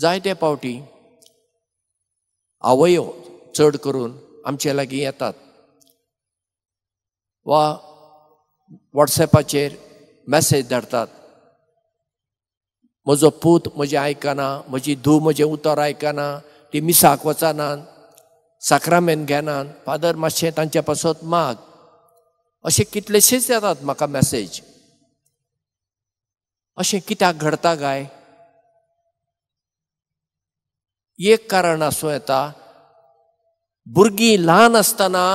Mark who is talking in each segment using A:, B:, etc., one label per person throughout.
A: जायते फावटी आवयो चड करून आमचे लागीं येतात वा वॉट्सॅपाचेर मॅसेज धाडटात, म्हजो पूत म्हजें आयकना, म्हजी धूव म्हजें उतर आयकना, ती मिसाक वचनात, साक्रामेंत घेनात, फादर मातशें तांच्या पासत माग. अशें कितलेशेच येतात म्हाका मॅसेज. अशें कित्याक घडता काय? एक कारण आसूं येता, भुरगीं ल्हान आसतना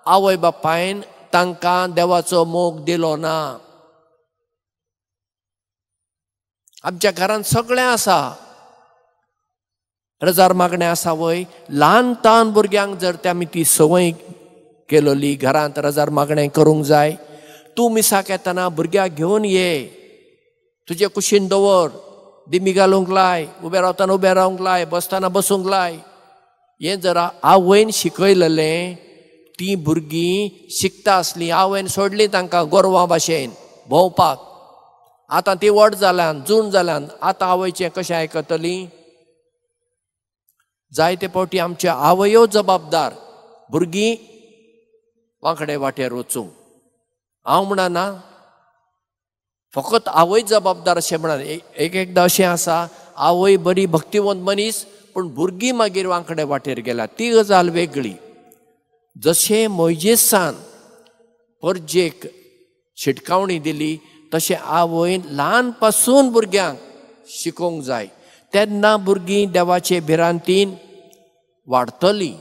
A: आवय बापायन तांकां देवाचो मोग दिलो ना. आमच्या घरांत सगळें आसा, रजार मागणें आसा वय, ल्हान तान भुरग्यांक जर ते आमी ती संवय केलोली घरांत रजार मागणें करूंक जाय. तूं मिसाक येतना भुरग्याक घेवन ये, तुजे कुशीन दवर, दिमी घालूंक लाय, उबें रावतना उबें रावंक लाय, बसतना बसूंक लाय. हें जर आवयन शिकयलेलें तीं भुरगीं शिकता आसलीं. आवयन सोडलीं तांकां गोरवां भाशेन भोंवपाक, आतां ती व्हड जाल्यान, जून जाल्यान, आतां आवयचें कशें आयकतलीं? जायते फावटी आमच्यो आवयो जबाबदार भुरगीं वांकडे वाटेर वचूंक. हांव म्हणना फकत आवय जबाबदार अशें म्हणना, एक एकदां अशें आसा आवय बरी भक्तिवंत मनीस पूण भुरगीं मागीर वांकडे वाटेर गेल्या, ती गजाल वेगळी. जशें मोयजेसान परजेक शिटकावणी दिली तशें आवयन ल्हानपासून भुरग्यांक शिकोवंक जाय, तेन्ना भुरगीं देवाचे भिरांतीन वाडटलीं.